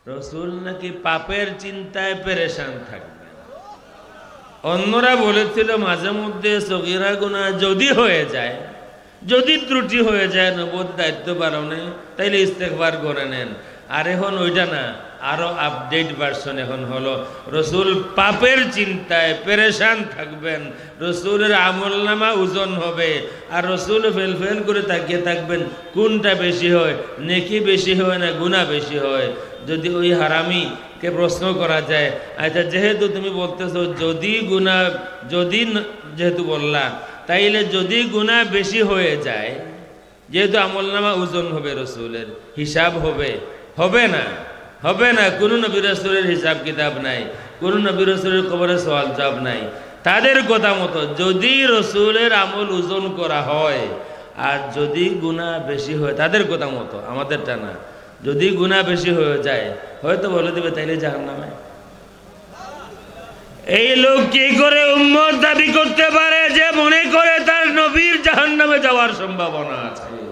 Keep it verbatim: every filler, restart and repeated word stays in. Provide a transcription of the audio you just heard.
রসুল নাকি পাপের চিন্তায় পেরেশান থাকবেন। অন্যরা বলেছিল, মাঝে মধ্যে সগীরা গুনাহ যদি হয়ে যায়, যদি ত্রুটি হয়ে যায় নবুয়ত দায়িত্ব পালনে, তাইলে ইস্তেগফার করে নেন। আর এখন ওইটা না, আরো আপডেট ভার্সন এখন হলো, রসুল পাপের চিন্তায় পেরেশান থাকবেন, রসুলের আমলনামা ওজন হবে, আর রসুল ফেল ফেল করে তাকিয়ে থাকবেন, কোনটা বেশি হয়, নেকি বেশি হয় না গুনাহ বেশি হয়। যদি ওই হারামিকে প্রশ্ন করা যায়, আচ্ছা, যেহেতু তুমি বলতেছো যদি গুনাহ, যদি ন-, যেহেতু বললা, তাইলে যদি গুনাহ বেশি হয়ে যায়, যেহেতু আমলনামা ওজন হবে, রসুলের হিসাব হবে, হবে না, হবে না। কোনো নবী রসুলের হিসাব কিতাব নাই, কোনো নবী রসুলের কবরে সওয়াল জবাব নাই। তাদের কথা মতো যদি রসুলের আমল ওজন করা হয়, আর যদি গুনাহ বেশি হয়, তাদের কথা মতো, আমাদেরটা না, যদি গুনাহ বেশি হয়ে যায়, হয়তো বলে দিবে, "তাইলে জাহান্নামে।" এই লোক কি করে উম্মত দাবি করতে পারে যে মনে করে তার নবীর জাহান্নামে যাওয়ার সম্ভাবনা আছে?